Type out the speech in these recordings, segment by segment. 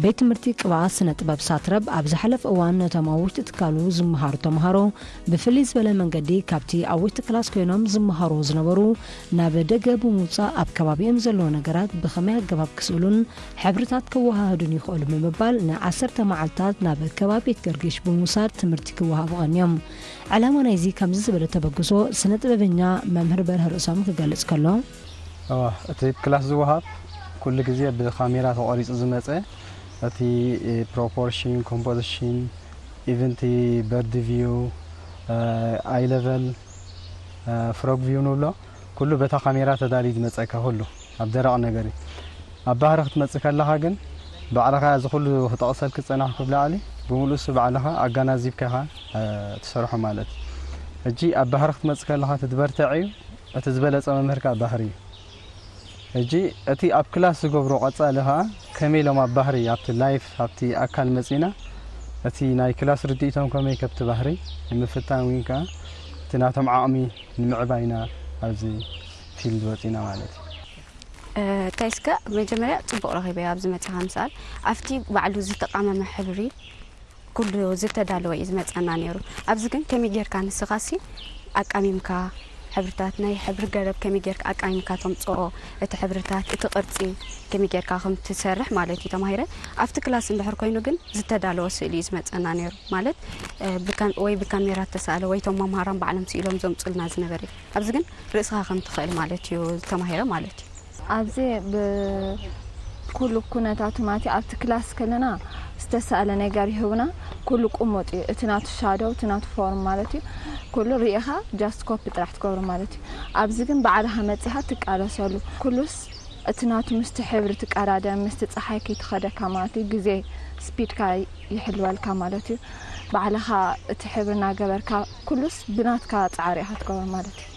ቤት ትምህርቲ ቅብኣ ስነ ጥበብ ሳትረብ ኣብ ዝሓለፈ እዋን ነቶም ኣብ ውሽጢ ትካሉ ዝመሃሩ ተምሃሮ ብፍልይ ዝበለ መንገዲ ካብቲ ኣብ ውሽጢ ክላስ ኮይኖም ዝመሃሩ ዝነበሩ ናብ ደገ ብምውጻእ ኣብ ከባቢኦም ዘለዉ ነገራት ብኸመይ ኣገባብ ክስእሉን ሕብርታት ክወሃሃዱን ይኽእሉ ብምባል ንዓሰርተ መዓልታት ናብ ከባቢ ቤት ገርጊሽ ብምውሳድ ትምህርቲ ክወሃቡ ቀንዮም። ዕላማ ናይዚ ከምዚ ዝበለ ተበግሶ ስነ ጥበበኛ መምህር በርሀ ርእሶም ክገልጽ ከሎ፣ እዋ እቲ ክላስ ዝወሃብ ኩሉ ግዜ ብካሜራ ተቆሪጹ ዝመጸ እቲ ፕሮፖርሽን ኮምፖዚሽን ኢቨንቲ በርድ ቪው ኣይ ለቨል ፍሮግ ቪው ንብሎ ኩሉ በታ ካሜራ ተዳልዩ ዝመጸካ ኩሉ ኣብ ደረቕ ነገር እዩ። ኣብ ባህሪ ክትመጽእ ከለኻ ግን ባዕልኻ እዚ ኩሉ ክጠቕሰልክ ዝጸናሕኩ ብላዕሊ ብምሉእሱ ባዕልኻ ኣጋናዚብካ ኢኻ ትሰርሖ ማለት እዩ። ሕጂ ኣብ ባህሪ ክትመጽእ ከለኻ እቲ ዝበርትዕ እዩ እቲ ዝበለጸ መምህር ከኣ ባህሪ እዩ። ሕጂ እቲ ኣብ ክላስ ዝገብሮ ቀጻሊ ከኣ ከመይ ኢሎም ኣብ ባህሪ ኣብቲ ላይፍ ኣብቲ ኣካል መጺና እቲ ናይ ክላስ ርድኢቶም ከመይ ከብቲ ባህሪ ንምፍታን ወይ ከኣ እቲ ናቶም ዓቕሚ ንምዕባይ ኢና ኣብዚ ፊልድ ወጺና ማለት እዩ። እንታይ እስከ መጀመርያ ጽቡቕ ረኺበዮ ኣብዚ መጺኻ ምስኣል ኣብቲ ባዕሉ ዝተቃመመ ሕብሪ ኩሉ ዝተዳለወ እዩ ዝመጸና ነይሩ። ኣብዚ ግን ከመይ ጌርካ ንስኻሲ ኣቃሚምካ ሕብርታት ናይ ሕብሪ ገረብ ከመይ ጌርካ ኣቃሚምካ ተምጽኦ እቲ ሕብርታት እቲ ቅርጺ ከመይ ጌርካ ከም ትሰርሕ ማለት እዩ ተማሂረ። ኣብቲ ክላስ እንድሕር ኮይኑ ግን ዝተዳለወ ስእሊ እዩ ዝመጸና ነይሩ ማለት ወይ ብካሜራ ተሳእለ ወይ ቶም መምሃራን ባዕሎም ስኢሎም ዘምጹልና ዝነበረ ኣብዚ ግን ርእስኻ ከም ትኽእል ማለት እዩ ተማሂረ ማለት እዩ። ኣብዚ ብ ኩሉ ኩነታቱ ማለት ኣብቲ ክላስ ከለና ዝተሳእለ ነገር ይህቡና ኩሉ ቁሙጥ እዩ እቲ ናቱ ሻዶው እቲ ናቱ ፎርም ማለት እዩ ኩሉ ርኢኻ just copy ጥራሕ ትገብሮ ማለት እዩ ኣብዚ ግን ባዕልኻ መጺኻ ትቃለሰሉ ኩሉስ እቲ ናቱ ምስቲ ሕብሪ ትቀዳደም ምስቲ ጸሓይ ከይትኸደካ ማለት እዩ ግዜ ስፒድካ ይሕልወልካ ማለት እዩ ባዕልኻ እቲ ሕብሪ እናገበርካ ኩሉስ ብናትካ ጻዕሪ ኢኻ ትገብሮ ማለት እዩ።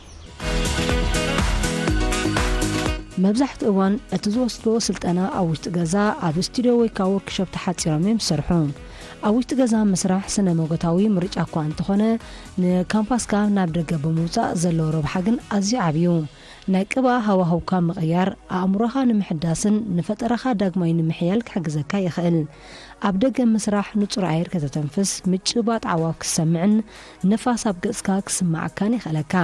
መብዛሕትኡ እዋን እቲ ዝወስድዎ ስልጠና ኣብ ውሽጢ ገዛ ኣብ ስቱድዮ ወይ ከዓ ወርክሾፕ ተሓፂሮም እዮም ዝሰርሑ። ኣብ ውሽጢ ገዛ ምስራሕ ስነ መጎታዊ ምርጫ እኳ እንተኾነ ንካምፓስካ ናብ ደገ ብምውፃእ ዘለዎ ረብሓ ግን ኣዝዩ ዓብዩ። ናይ ቅብኣ ሃዋህውካ ምቕያር ኣእምሮኻ ንምሕዳስን ንፈጠራኻ ዳግማይ ንምሕያል ክሕግዘካ ይኽእል። ኣብ ደገ ምስራሕ ንጹር ኣየር ከተተንፍስ፣ ምጭባጥ ኣዕዋፍ ክትሰምዕን ንፋስ ኣብ ገጽካ ክስምዓካን የኽእለካ።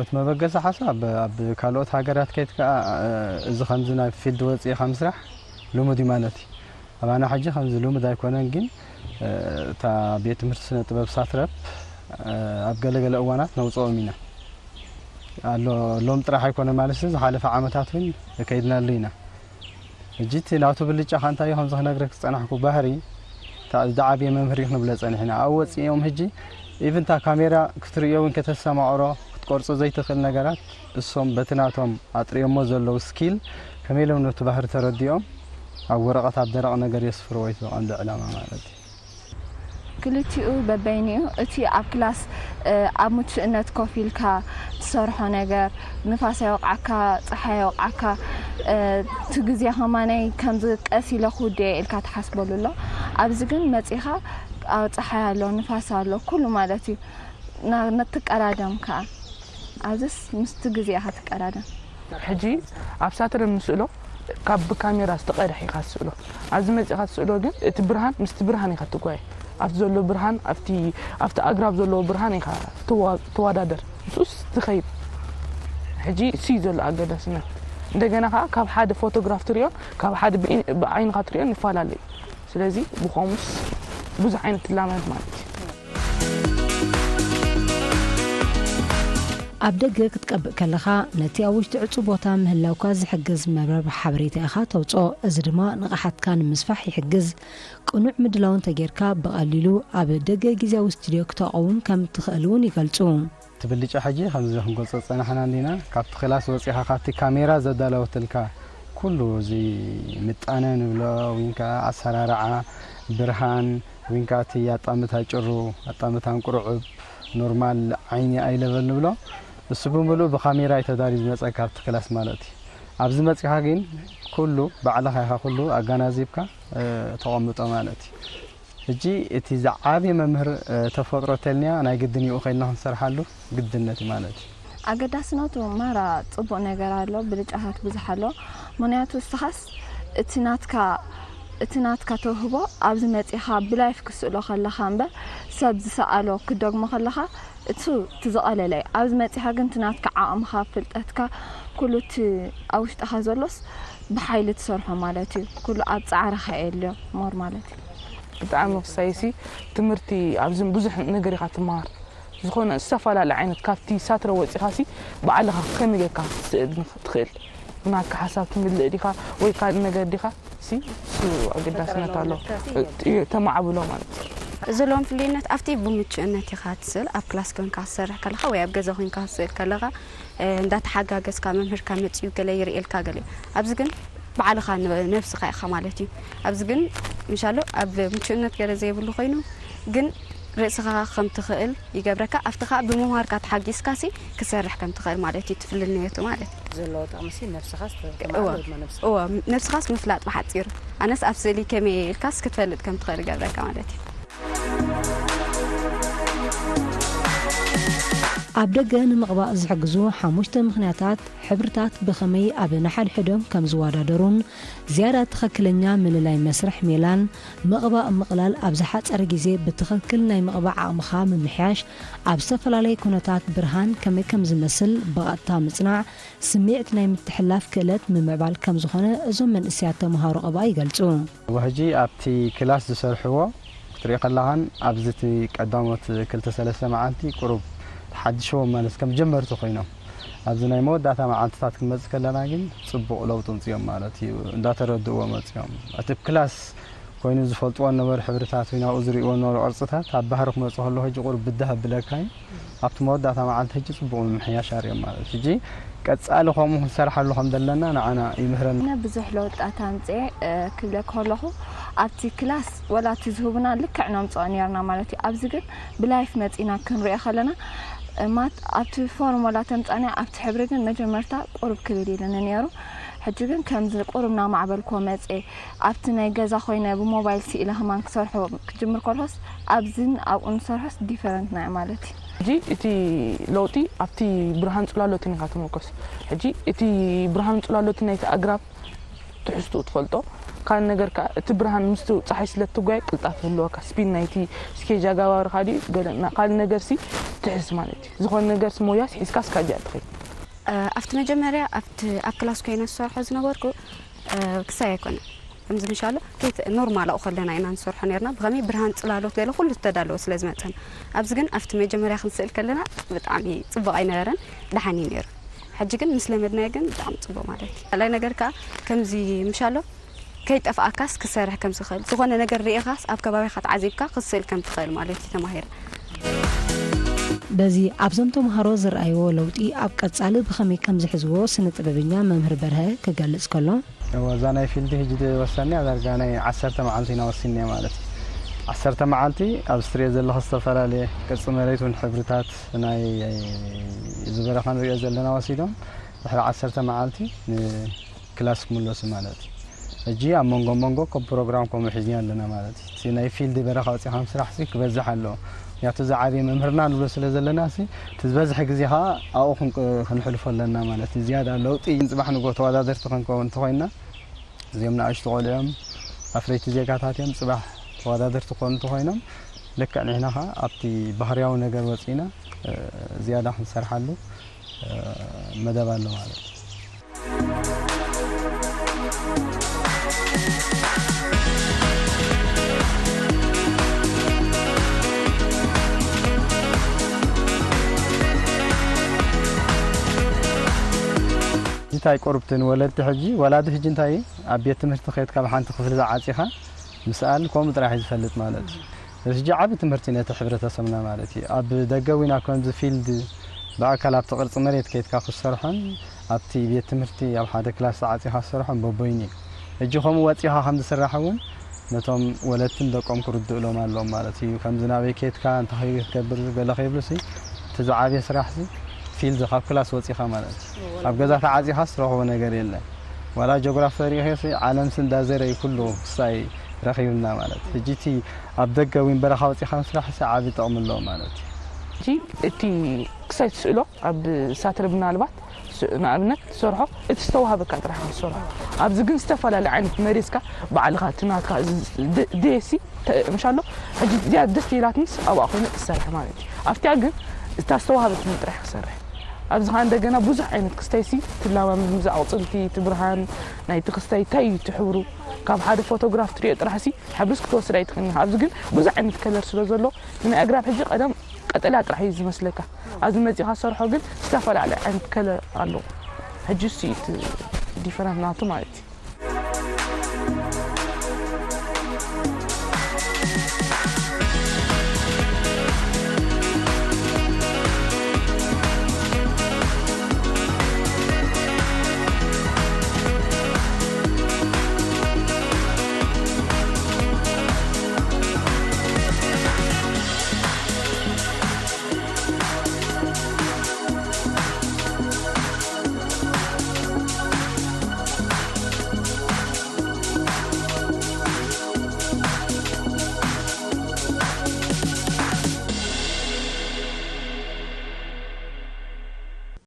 እቲ መበገሲ ሓሳብ ኣብ ካልኦት ሃገራት ከይድካ እዚ ከምዚ ናይ ፊልድ ወፂእኻ ምስራሕ ልሙድ እዩ ማለት እዩ። ኣባና ሕጂ ከምዚ ልሙድ ኣይኮነን ግን እታ ቤት ትምህርቲ ስነ ጥበብ ሳትረፕ ኣብ ገለገለ እዋናት ነውፅኦም ኢና ኣሎ ሎም ጥራሕ ኣይኮነ ማለት ዝሓለፈ ዓመታት እውን ከይድናሉ ኢና። ሕጂ እቲ ናቱ ብልጫ ከ እንታይ እዩ ከምዚ ክነግረክ ዝጸናሕኩ ባህሪ እታ ዝዓበየ መምህር እዩ ክንብሎ ጸኒሕና ኣብኡ ወጺኦም ሕጂ ኢቭን እታ ካሜራ ክትርእዮ እውን ከተስተማቕሮ ክትቆርጾ ዘይትኽእል ነገራት እሶም በቲ ናቶም ኣጥርዮሞ ዘለዉ ስኪል ከመይ ኢሎም ነቲ ባህሪ ተረዲኦም ኣብ ወረቐት ኣብ ደረቕ ነገር የስፍርዎ እቲ ቀንዲ ዕላማ ማለት እዩ። ክልቲኡ በበይኑ እዩ። እቲ ኣብ ክላስ ኣብ ምቹእነት ኮፍ ኢልካ ትሰርሖ ነገር፣ ንፋስ ኣይወቕዓካ፣ ጸሓይ ኣይወቕዓካ፣ እቲ ግዜ ከማነይ ከምዚ ቀስ ኢለ ክውድኦ እየ ኢልካ ትሓስበሉ ኣሎ። ኣብዚ ግን መጺኻ ጸሓይ ኣሎ፣ ንፋስ ኣሎ፣ ኩሉ ማለት እዩ። ትቀዳደም ከኣ። ኣብዚስ ምስቲ ግዜ ኢኻ ትቀዳደም። ሕጂ ኣብ ሳተር እንስእሎ ካብ ብካሜራ ዝተቐድሐ ኢኻ ትስእሎ። ኣብዚ መጺኻ ትስእሎ ግን እቲ ብርሃን ምስቲ ብርሃን ኢኻ ትጓየ። ኣብቲ ዘሎ ብርሃን ኣብቲ ኣብቲ ኣግራብ ዘለዎ ብርሃን ኢኻ ትዋ- ትወዳደር። ምስኡስ ትኸይድ። ሕጂ እሱ እዩ ዘሎ ኣገዳስነት። እንደገና ከዓ ካብ ሓደ ፎቶግራፍ ትሪኦን ካብ ሓደ ብኢ- ብዓይንኻ ትሪኦን ይፈላለ እዩ። ስለዚ ብኸምኡስ ብዙሕ ዓይነት ትላመድ ማለት እዩ። ኣብ ደገ ክትቀብእ ከለኻ ነቲ ኣብ ውሽጢ ዕጹው ቦታ ምህላውካ ዝሕግዝ መርበብ ሓበሬታ ኢኻ ተውጽኦ። እዚ ድማ ንቕሓትካ ንምስፋሕ ይሕግዝ። ቅኑዕ ምድላው እንተጌርካ ብቐሊሉ ኣብ ደገ ግዝያዊ ስቱድዮ ክተቐውም ከም እትኽእል እውን ይገልጹ። እቲ ብልጫ ሕጂ ከምዚ ክንገልጾ ዝጸናሕና እንዲና፣ ካብቲ ክላስ ወጺኻ ካብቲ ካሜራ ዘዳለወትልካ ኩሉ እዚ ምጣነ ንብሎ ወይን ከኣ ኣሰራርዓ ብርሃን ወይን ከኣ እቲ ኣጣምታ ጭሩ ኣጣምታ እንቁርዕብ ኖርማል ዓይኒ ኣይ ለቨል ንብሎ እሱ ብምሉእ ብካሜራ እዩ ተዳልዩ ዝመጸካ ኣብቲ ክላስ ማለት እዩ። ኣብዚ መጺኻ ግን ኩሉ ባዕልኻ ኢኻ ኩሉ ኣጋናዚብካ ተቐምጦ ማለት እዩ። ሕጂ እቲ ዝዓብየ መምህር ተፈጥሮ ተልንያ ናይ ግድን ይኡ ከይድና ክንሰርሓሉ ግድነት እዩ ማለት እዩ። ኣገዳስነቱ ማራ ጽቡቕ ነገር ኣሎ፣ ብልጫታት ብዙሕ ኣሎ። ምኽንያቱ እስኻስ እቲ ናትካ እቲ ናትካ ተውህቦ ኣብዚ መጺኻ ብላይፍ ክስእሎ ከለኻ እምበር፣ ሰብ ዝሰኣሎ ክትደግሞ ከለኻ፣ እሱ እቲ ዝቐለለ እዩ። ኣብዚ መጺኻ ግን እቲ ናትካ ዓቕምኻ፣ ፍልጠትካ፣ ኩሉ እቲ ኣብ ውሽጥኻ ዘሎስ ብሓይሊ ትሰርሖ ማለት እዩ። ኩሉ ኣብ ጻዕርኻ የድልዮ ሞር ማለት እዩ። ብጣዕሚ ክሳይሲ ትምህርቲ ኣብዚ ብዙሕ ነገር ኢኻ ትመሃር። ዝኾነ ዝተፈላለየ ዓይነት ካብቲ ሳትረ ወጺኻሲ ባዕልኻ ከመይ ጌርካ ክትስእል ንኽ-፣ ትኽእል? ብናትካ ሓሳብ ትምልእ ዲኻ ወይ ካልእ ነገር ዲኻ? ሲ እሱ ኣገዳስነት ኣለዎ። ተማዕብሎ ማለት እዩ። እዚ ሎም ፍልይነት ኣብቲ ብምቹእነት ኢኻ ትስእል፣ ኣብ ክላስ ኮንካ ክትሰርሕ ከለኻ ወይ ኣብ ገዛ ኮንካ ክትስእል ከለኻ፣ እ፣ እንዳተሓጋገዝካ መምህርካ መጺኡ ገለ ይርእየልካ ገለ እዩ። ኣብዚ ግን ባዕልኻ ን-፣ ነብስኻ ኢኻ ማለት እዩ። ኣብዚ ግን ምሻሎ ኣብ ምቹእነት ገለ ዘይብሉ ኮይኑ ግን ርእስኻ ከም ትኽእል ይገብረካ። ኣብቲ ኸኣ ብምምሃርካ ተሓጊዝካሲ ክሰርሕ ከም ትኽእል ማለት እዩ፣ ትፍልንየቱ ማለት እዩ። ዘለዎ ጥቕሚ ሲ ነብስኻስ ተ-፣ እወ። ተማዕብል ድማ ነብስኻ። እወ፣ ነብስኻስ ምፍላጥ ብሓጺሩ። ኣነስ ኣብ ስእሊ ከመይ ኢልካስ ክትፈልጥ ከም ትኽእል ይገብረካ ማለት እዩ። ኣብ ደገ ንምቕባእ ዝሕግዙ ሓሙሽተ ምኽንያታት ሕብርታት ብኸመይ ኣብ ነሓድሕዶም ከም ዝወዳደሩን ዝያዳ ትኽክለኛ ምልላይ መስርሕ ሜላን ምቕባእ ምቕላል ኣብ ዝሓጸረ ግዜ ብትኽክል ናይ ምቕባእ ዓቕምኻ ምምሕያሽ ኣብ ዝተፈላለየ ኩነታት ብርሃን ከመይ ከም ዝመስል ብቐጥታ ምጽናዕ ስምዒት ናይ ምትሕልላፍ ክእለት ምምዕባል ከም ዝኾነ እዞም መንእሰያት ተምሃሮ ቀብኣ ይገልጹ። ሕጂ ኣብቲ ክላስ ዝሰርሕዎ ክትሪኦ ከለኻን ኣብዚ እቲ ቀዳሞት ክልተ ሰለስተ መዓልቲ ቁሩብ ተሓድሽዎም ማለት ከም ጀመርቲ ኮይኖም ኣብዚ ናይ መወዳእታ መዓልትታት ክንመጽእ ከለና ግን ጽቡቕ ለውጢ ኣምጺኦም ማለት እዩ። እንዳተረድእዎ መጺኦም። እቲ ክላስ ኮይኑ ዝፈልጥዎ ነበሩ ሕብርታት ወይ ናብኡ ዝርእይዎ ነበሩ ቅርጽታት ኣብ ባህሪ ክመጹ ከለዉ ሕጂ ቁሩብ ብድህ ኣብለካ እዩ። ኣብቲ መወዳእታ መዓልቲ ሕጂ ጽቡቕ ምምሕያሽ ኣርእዮም ማለት እዩ። ሕጂ ቀጻሊ ከምኡ ክንሰርሓሉ ከም ዘለና ንዓና ይምህረና። ኣነ ብዙሕ ለውጥታት ኣምጽኤ፣ እ፣ ክብለካ ከለኹ ኣብቲ ክላስ ወላ እቲ ዝህቡና ልክዕ ነምጽኦ ኔርና ማለት እዩ። ኣብዚ ግን ብላይፍ መጺና ክንሪኦ ከለና፣ እ፣ ማት-፣ ኣብቲ ፎርም ወላ ተምጻእና ኣብቲ ሕብሪ ግን መጀመርታ ቁሩብ ክብድ ኢሉኒ ኔሩ። ሕጂ ግን ከምዚ ቁሩብ እናማዕበልኩዎ መጽኤ። ኣብቲ ናይ ገዛ ኮይነ ብሞባይል ስኢለ ከማን ክሰርሖ ክጅምር ከልሆስ ኣብዝን ኣብኡን ዝሰርሖስ ዲፈረንት ናይ ማለት እዩ። ሕጂ እቲ ለውጢ ኣብቲ ብርሃን ጽላሎትን ኢኻ ትምርኮስ። ሕጂ እቲ ብርሃን ጽላሎትን ናይቲ ኣግራብ ትሕዝትኡ ትፈልጦ። ካልእ ነገር ከኣ እቲ ብርሃን ምስቲ ጸሓይ ስለ እትጓየ ቅልጣፈ ይህልወካ። ስፒድ ናይቲ ስኬጅ ኣጋባብርካ ድዩ ገለ እና ካልእ ነገርሲ ትሕዝ ማለት እዩ። ዝኾነ ነገርሲ ሞያስ ሒዝካስ ካብዚኣ ትኸይድ። እ፣ ኣብቲ መጀመርያ ኣብቲ ኣብ ክላስ ኮይነ ዝሰርሖ ዝነበርኩ፣ እ፣ ክሳይ ኣይኮነን። ከምዚ ምሻሎ ከይት-፣ ኖርማል ኣብኡ ከለና ኢና ንሰርሖ ነርና። ብኸመይ ብርሃን ጽላሎት ገለ ኩሉ ዝተዳለወ ስለ ዝመጸና። ኣብዚ ግን ኣብቲ መጀመርያ ክንስእል ከለና ብጣዕሚ ጽቡቕ ኣይነበረን፣ ደሓን እዩ ነይሩ። ሕጂ ግን ምስ ለመድናዮ ግን ብጣዕሚ ጽቡቕ ማለት እዩ። ካልኣይ ነገር ከኣ ከምዚ ምሻሎ ከይጠፍኣካስ ክሰርሕ ከም ዝኽእል፣ ዝኾነ ነገር ርኢኻስ ኣብ ከባቢኻ ተዓዚብካ ክትስእል ከም ትኽእል ማለት እዩ ተማሂረ። በዚ ኣብዞም ተምሃሮ ዝረኣይዎ ለውጢ ኣብ ቀጻሊ ብኸመይ ከም ዝሕዝዎ ስነ ጥበበኛ መምህር በርሀ ክገልጽ ከሎ፣ እወ፣ እዛ ናይ ፊልድ ሕጂ ዝወሰንያ ዳርጋ ናይ ዓሰርተ መዓልቲ ኢና ወሲንያ ማለት እዩ። ዓሰርተ መዓልቲ ኣብ ስትሬት ዘለኹ ዝተፈላለየ ቅርጺ መሬት እውን ሕብርታት ናይ እዚ በረኻ ንሪኦ ዘለና ወሲዶም ድሕሪ ዓሰርተ መዓልቲ ን ክላስ ክምለሱ ማለት እዩ። ሕጂ ኣብ መንጎ መንጎ ከም ፕሮግራም ከምኡ ሒዝና ኣለና ማለት እዩ። እቲ ናይ ፊልድ በረኻ ወፂኻ ምስራሕ ሲ ክበዝሕ ኣለዎ። ምክንያቱ ዝዓበየ መምህርና ንብሎ ስለ ዘለና ሲ እቲ ዝበዝሐ ግዜ ከዓ ኣብኡ ክንቅ-፣ ክንሕልፎ ኣለና ማለት እዩ። ዝያዳ ለውጢ ፅባሕ ንጎ ተወዳደርቲ ክንከውን እንተኮይንና እዚኦም ንኣሽቱ ቆልዑ እዮም፣ ኣፍረይቲ ዜጋታት እዮም። ፅባሕ ተወዳደርቲ ክኾኑ እንተኮይኖም ልክዕ ንሕና ከዓ ኣብቲ ባህርያዊ ነገር ወፂና እ፣ ዝያዳ ክንሰርሓሉ እ፣ መደብ ኣሎ ማለት እዩ። እንታይ ቁርብቲ ንወለድቲ ሕጂ፣ ወላዲ ሕጂ እንታይ ኣብ ቤት ትምህርቲ ከይድካ ብሓንቲ ክፍሊ ዝዓጺኻ ምስኣል ከምኡ ጥራሕ እዩ ዝፈልጥ ማለት እዩ። እዚ ሕጂ ዓቢ ትምህርቲ ነቲ ሕብረተሰብና ማለት እዩ። ኣብ ደገ ዊና ከምዚ ፊልድ ብኣካል ኣብቲ ቅርጺ መሬት ከይድካ ክትሰርሖን ኣብቲ ቤት ትምህርቲ ኣብ ሓደ ክላስ ተዓጺኻ ክትሰርሖን በቦይኑ እዩ። ሕጂ ከምኡ ወጺኻ ከም ዝስራሕ እውን ነቶም ወለድትን ደቆም ክርድእሎም ኣለዎም ማለት እዩ። ከምዚ ናበይ ከይድካ እንታይ ክትገብር ገለ ከይብሉሲ እቲ ዝዓብየ ስራሕሲ ፊልድ ካብ ክላስ ወጺኻ ማለት እዩ። ኣብ ገዛ ተዓጺኻ ዝረኽቦ ነገር የለን። ዋላ ጂኦግራፊ ተሪእኺሲ ዓለምሲ እንዳዘረ እዩ ኩሉ ክሳይ ረኺብና ማለት እዩ። ሕጂ እቲ ኣብ ደገ ዊን በረኻ ወጺኻ ምስራሕሲ ዓቢ ጥቕሚ ኣለዎ ማለት እዩ። እቲ ክሳይ ትስእሎ ኣብ ሳትር ምናልባት ንኣብነት ትሰርሖ እቲ ዝተዋሃበካ ጥራሕ ክትሰርሖ። ኣብዚ ግን ዝተፈላለየ ዓይነት መሪፅካ ባዕልኻ እቲ ናትካ ደሲ ምሻሎ። ሕጂ እዚኣ ደስ ኢላትንስ ኣብኣ ኮይነ እሰርሕ ማለት እዩ። ኣብቲኣ ግን እታ ዝተዋሃበትኒ ጥራሕ ክሰርሕ። ኣብዚ ከዓ እንደገና ብዙሕ ዓይነት ክስታይሲ ትላማመድ፣ ምዛ ኣቕፅልቲ እቲ ብርሃን ናይቲ ክስታይ እንታይ እዩ እቲ ሕብሩ። ካብ ሓደ ፎቶግራፍ ትሪኦ ጥራሕሲ ሕብርስ ክትወስድ ኣይትኽእልን ኢኻ። ኣብዚ ግን ብዙሕ ዓይነት ከለር ስለ ዘሎ ንናይ ኣግራብ ሕጂ ቀደም ቀጠልያ ጥራሕ እዩ ዝመስለካ። ኣብዚ መፂኻ ሰርሖ ግን ዝተፈላለየ ዓይነት ከለር ኣለዎ። ሕጂ እሱ እዩ እቲ ዲፈረንት ናቱ ማለት እዩ።